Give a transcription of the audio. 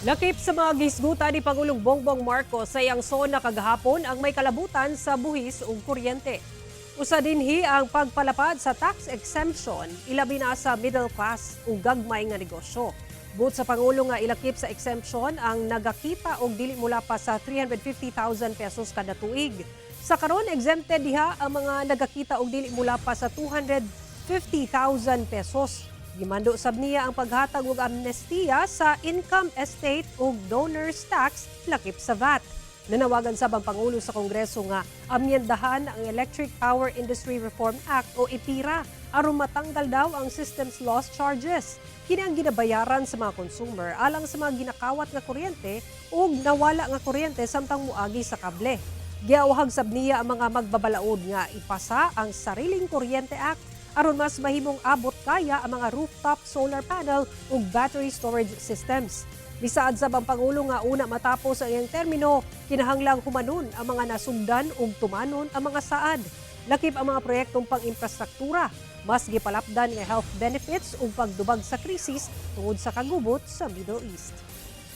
Lakip sa mga gihisgutan ni Pangulong Bongbong Marcos sa iyang SONA kagahapon ang may kalabutan sa buhis ug kuryente. Usa dinhi ang pagpalapad sa tax exemption, ilabi na sa middle class ug gagmay nga negosyo. Buot sa Pangulo nga ilakip sa exemption ang nagakita og dili molapas sa 350,000 pesos kada tuig. Sa karon, exempted diha ang mga nagakita og dili molapas sa 250,000 pesos. Gimando sab niya ang paghatag og amnestiya sa income, estate ug donors tax lakip sa VAT. Nanawagan sab ang Pangulo sa Kongreso nga amyendahan ang Electric Power Industry Reform Act o EPIRA aron matanggal daw ang systems loss charges. Kini ang ginabayaran sa mga consumer alang sa mga ginakawat nga kuryente ug nawala nga kuryente samtang muagi sa kable. Giawhag sab niya ang mga magbabalaod nga ipasa ang Sariling Kuryente Act aron mas mahimong abot kaya ang mga rooftop solar panel ug battery storage systems. Misaad sab ang Pangulo nga una matapos ang iyang termino, kinahanglang humanon ang mga nasugdan ug tumanon ang mga saad. Lakip ang mga proyektong pang-imprastruktura, mas gipalapdan nga health benefits ug pagdubag sa krisis tungod sa kagubot sa Middle East.